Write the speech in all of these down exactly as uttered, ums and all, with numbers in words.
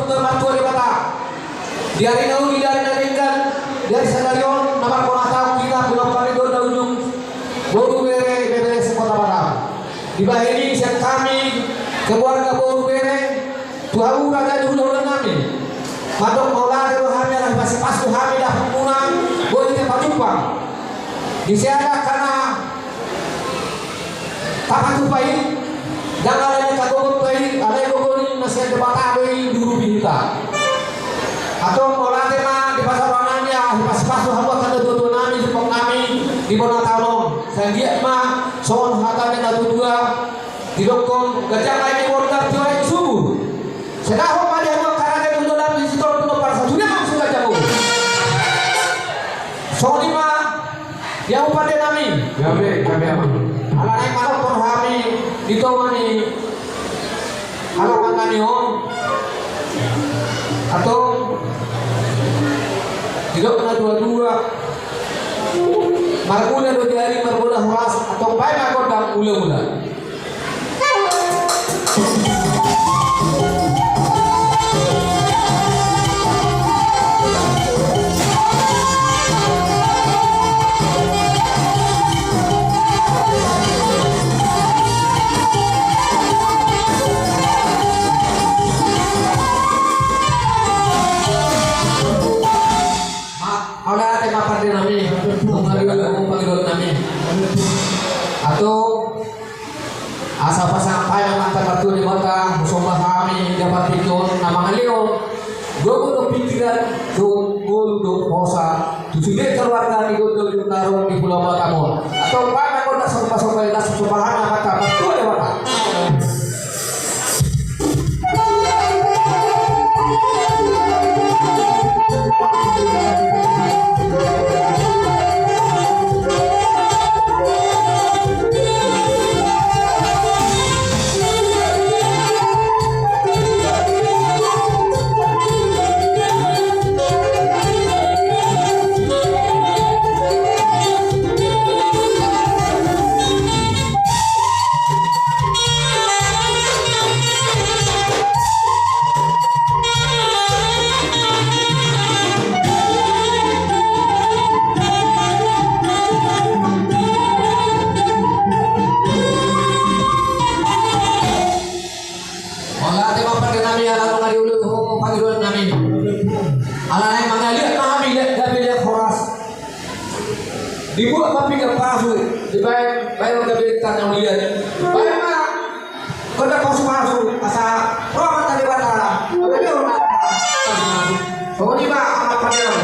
Martua Debata, di ari na uli, di ari na denggan, di ari sadari on na marhona taon hita pinompar ni donda ujung boru bere, bere se Kota Batam. Dibahen i sian hami keluarga boru bere tu hamu raja ni hulahula nami, mandok mauliate do hami ala hipasupasuon hami dapot muna boi tapajumpang. Di sada karena tapatupa i, ndang alani tagogot i, alai gogo ni na sian Debata do i di urupi hita. Antong mauliate ma di pasaroan nami, hipasupasuon hamu angka na tuatua nami, jumpang nami di bona taon on. Sai anggiat ma songon hata ni na tuatua, didokkon ganjang aek ni borngin, tio aek ni sumur. Sai dapot ma di hamu angka raja ni hulahula nami, sitolop tu na parsaulian ma sude ganjang on. Songon i ma di hamu pande nami. Gabe, gabe, amang. Ala naeng manongtong hami di tonga ni halak nami on. Antong didok na tuatua, marmula do di ari, marmula horas, antong baen ma gondang ulaula. Mauliate ma pande nami, nunga diulahon pangidoan nami. Antong asa pasahat ma amanta martua Debata, husomba hami di partingkian on na mangalehon gogo dohot pingkiran dohot ngolu dohot hosa tu sude keluarga ni donda ujung na ro di Pulo Batam on. Antong baen ma gondang somba-somba, langsung somba hami amanta martua Debata. Mauliate ma pande nami, ala nunga diulahon pangidoan nami. Ala naeng mangaliat ma hami, liat gabe, liat horas. Dibuat ma pinggan pasu, dibaen, baen ma gabe tangan liat. Baen ma gondang pasupasu, asa roha ma Debata. Songon i ma amang pande nami.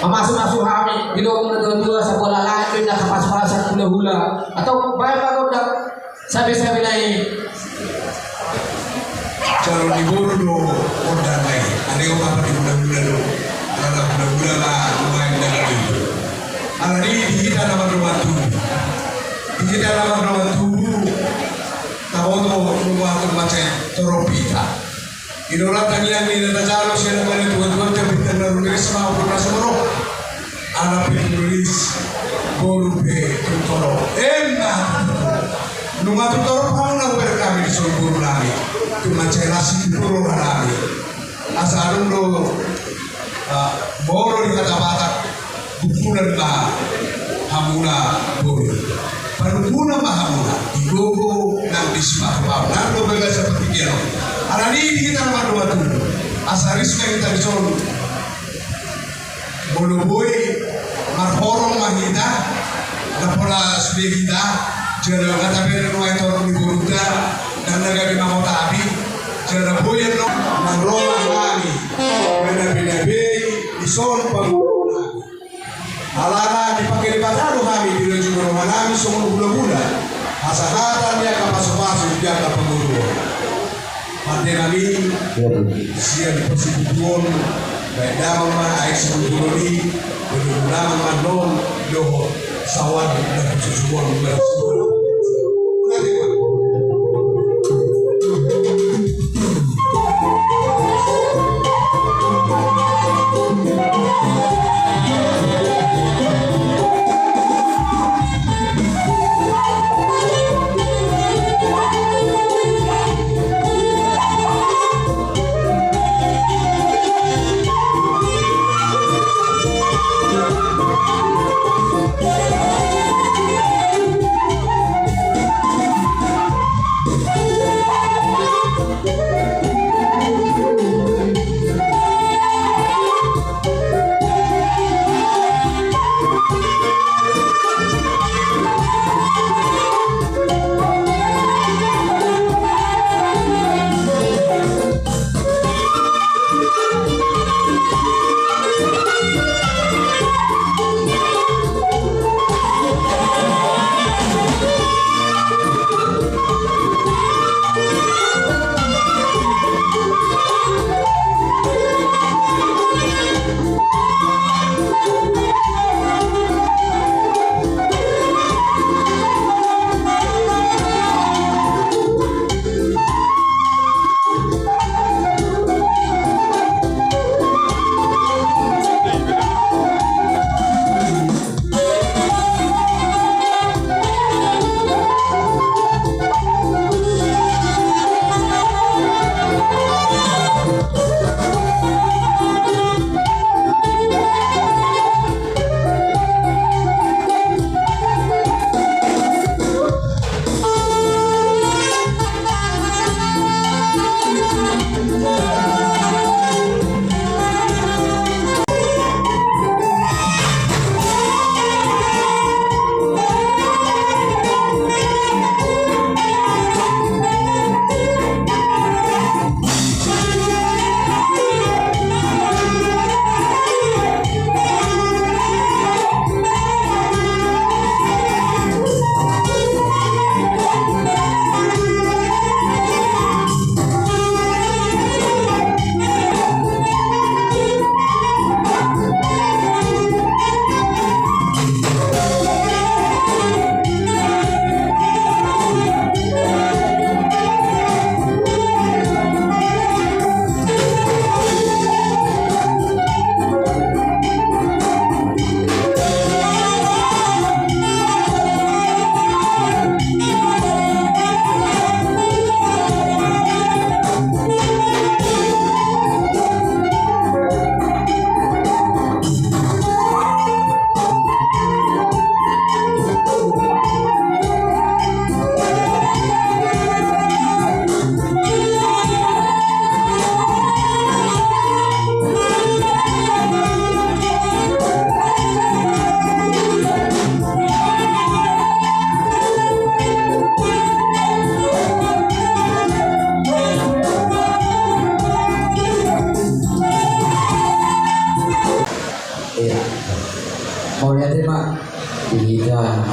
Pasu-pasu hami, didok na dua-dua, sabola langit, na pasu-pasu hula-hula. Atau baen ma gondang, sabe-sabe na i. Jalo ni boru do gondang na i. Ane o apa di hula-hula do. Ala hula-hula ma, lumayan dalam itu. Ala ni di hita na mandongan tubu. Di hita na mandongan tubu. Taboto, lumayan macam toropita. Idola tangiang ni na tajalo sian na mane tuan-tuan, jam bintang na rumiris ma ukur na sumorop. Anak pe tulis, boru pe tutoro. Emma. Nunga tutoro hamu na uber kami di son boru nami. Tu mancai nasi di boru nami. Asa adong do, ah, boru di kata Batak. Bukunan ma hamuna boru. Panukunan ma hamuna. Di gogo nang di sipatu pau. Nang do bagasan partingkian on. Ala ni di hita na mandongan tubu. Asa ris ma hita di son. Molo boi marhorong ma hita. Na pola sude hita. Jala hata bere nuai torong ni borunta. Nang na gabe mangotapi. Jala boi annon. Nang ro ma hami. Manabe-nabei di son pangulu nami. Alana dipake Debata do hami, dilajungi roha nami songon hula-hula. Hasahatan ni angka pasu-pasu di angka pamoruon. Pande nami, sian di porsibutuon, baen damang ma aek sibulbulon i, baen damang ma annon, dohot sawan, dan susuon, dan susuon.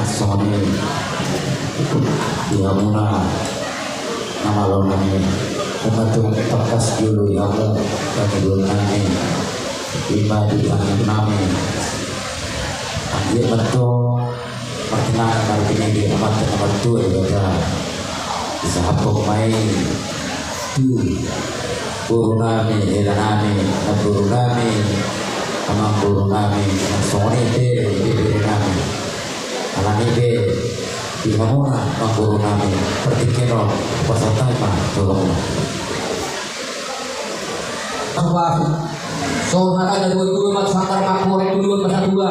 Songon i di hamuna na malo nami, unang tung tangkas jolo di hamu pangidoan nami, ima di anak nami. Anggiat ma antong martinangi marpinege Amanta na martua Debata. Disahaphon ma i tu boru nami, hela nami, namboru nami, amangboru nami, na songon i pe bere nami. Alani i pe di hamuna namboru nami, partingkian on hupasahat hami ma tu hamuna. Tulang. Songon hata na dua-dua, mangkuhar mangkorek, dua-dua masa dua.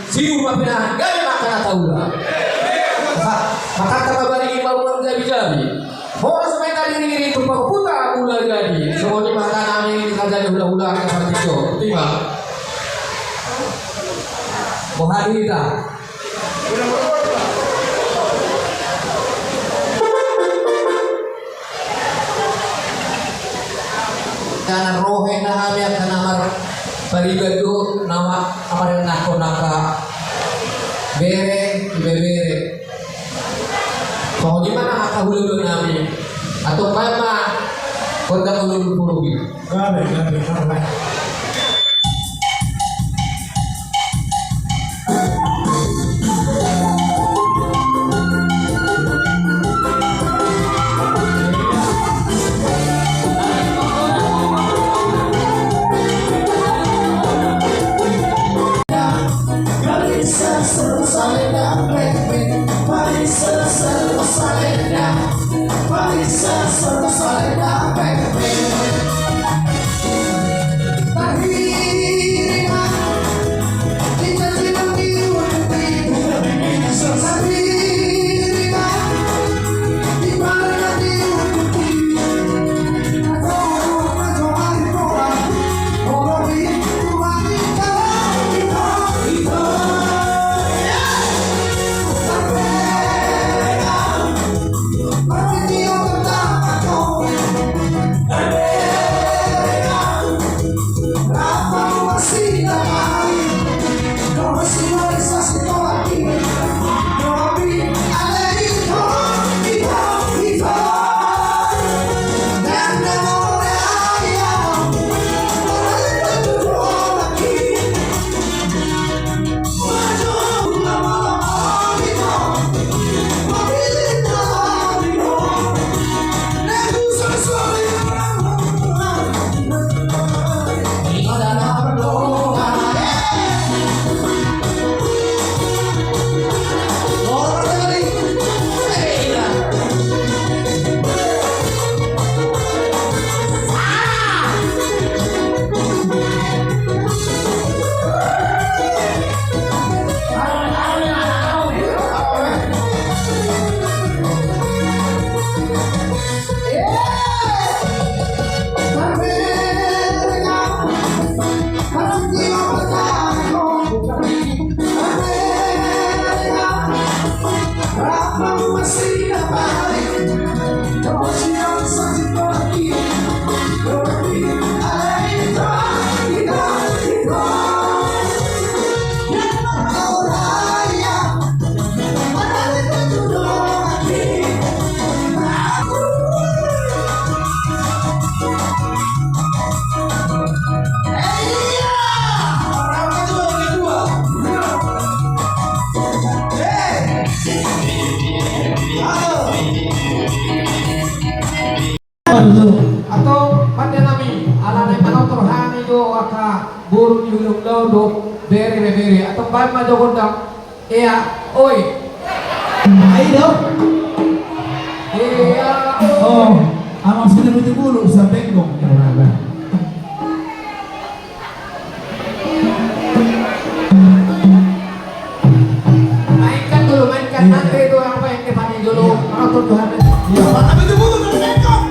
Siur ma pinahan, gabe ma angka na taula. Manghatai ma baring, ima ruar jabi-jabi. Horas ma hita iring-iring, tumpang huta mula jadi. Songon i ma hata nami, di raja ni hula-hula, angka partingkian on. Ima. Boha di hita. Karena rohe na hami angka na marpariban do na ma-, na marengnangkon angka bere, ibebere. Songon i ma na angka hula-hula nami. Antong baen ma gondang ulo-ulo puluh. Gabe, gabe, gabe. Antong pande nami, ala naeng manortor hami do angka boru ni hulahula dohot bere, bere. Antong baen ma jo gondang. Ea, oi. Ai do. Ea, oi. Oh, amang sudah betul dulu, sampai dong. Mainkan dulu, mainkan. Iya. Nanti itu apa yang kita panggil dulu. Iya. Maaf, Tuhan. Iya. Mana itu dulu, dari Bengkok?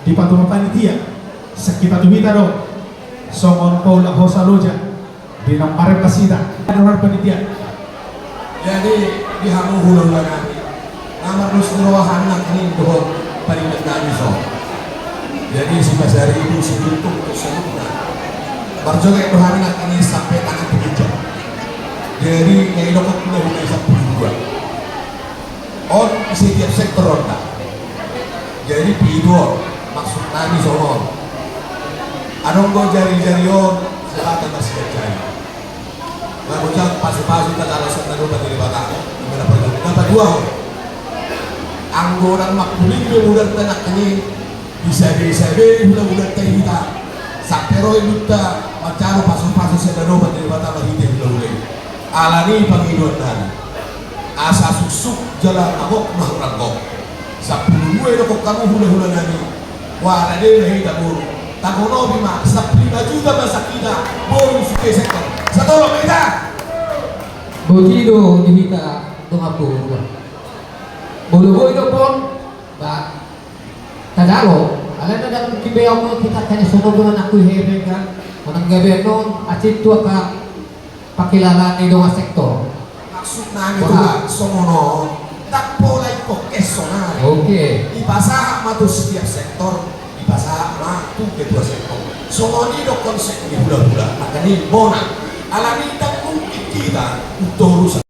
Di patua panitia, sangkita tu hita do, songon paula hosa loja, di na marembas hita, di luar panitia. Jadi, di hamu hulahula nami, na mardos ni roha hami nangkin dohot parindahan nami so. Jadi, sipasaribu, situntung, tu saluhutna. Marjoget do hami nangkin sampe tangan tu ginjang. Jadi, na idok hulahula i sampulu dua. On setiap sektor on da. Jadi pitu on, maksud nami songon. Adong do jari-jari on, sebagai masih jari. Nah, bocah pasu-pasu kita kalau sudah lupa dari batang. Gimana perlu? Dapat dua on. Anggo nang makkuling be muda tanak ini, bisa-bisa be hulahula ta hita. Sampe ro indukta manjalo pasu-pasu sian Debata marhite hulahula i. Alani pangidoan nami. Asa suksuk jala tagok na hurang gok. Sampulu dua idok hamu hulahula nami. Wala de ma hita boru. Tagonopi ma, sampulu lima juta ma sangkita boru sude sektor. Satolop ma hita. Boti do di hita dongan boru. Molo boi do pon, ba, tajalo. Alai na dang mungkin be ahu hita hanya sono guna nakku hehe kan. Manang gabe non acit tu angka pakilalaan ni dongan sektor. Maksud nami tu, wah, songon on. Ndang pola ingkon ke sonari. Oke. Dipasahat ma tu setiap sektor, dipasahat ma tu ketua sektor. Songon i do konsep ni hulahula. Makana i bona. Alani ndang mungkin hita untuk urusan